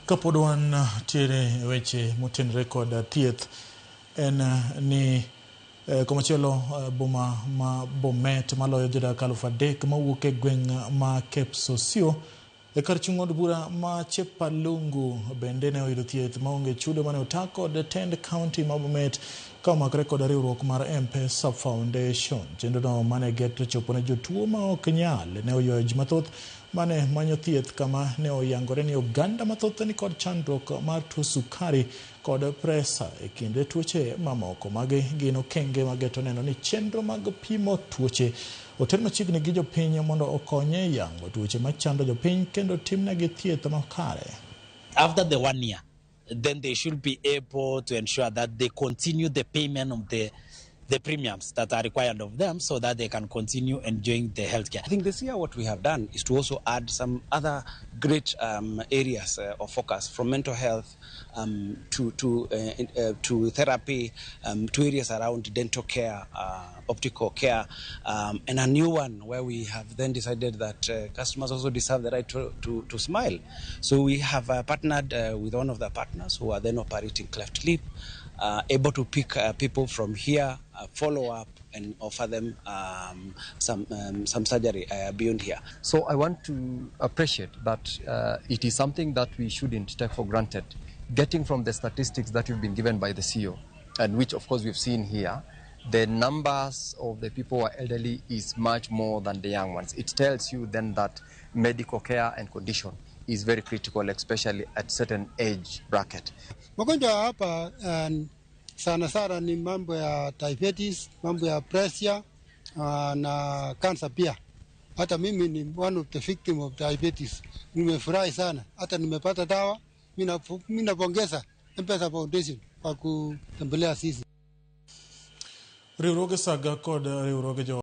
Kapod wan tiere e weche motenore kod thieth en ni komachielo boma ma Bomet maloyo jodak 3,000 mawuok e gweng' ma Kapsosio e kar chung' od bura ma Chepalungu bende ne oyudo thieth maonge chudo mane ota kod tend kaunti ma Bomet ka omakre kod riwruok mar M-Pesa Foundation. Chenro no mane geto chopo ne jotuo ma ok nyal ne oywayo ji mathoth mane manyo thieth kama ne oyangore ni oganda mathoth ni kod chandruok mar tuo sukari kod presa e kind tuoche mamoko. Magi gin okenge mageto neno ni chenro mag pimo tuoche oter machiegni gi jopiny mondo okony e yango tuoche machando jopiny kendo timnegi thieth makare. After the one year, then they should be able to ensure that they continue the payment of the premiums that are required of them so that they can continue enjoying the healthcare. I think this year what we have done is to also add some other great areas of focus, from mental health to therapy, to areas around dental care, optical care, and a new one where we have then decided that customers also deserve the right to smile. So we have partnered with one of the partners who are then operating cleft lip, able to pick people from here, follow up and offer them some surgery beyond here. So I want to appreciate that it is something that we shouldn't take for granted. Getting from the statistics that you've been given by the CEO, and which of course we've seen here, the numbers of the people who are elderly is much more than the young ones. It tells you then that medical care and condition is very critical, especially at certain age bracket. Magonjwa hapa sana sana ni mambo ya diabetes, mambo ya pressure na cancer pia. Hata mimi ni one of the victim of diabetes. Nimefurahi sana, hata nimepata dawa. Mimi napongeza M-Pesa Foundation kwa kutembelea sisi. Riwruoge saga kod riwruoge jo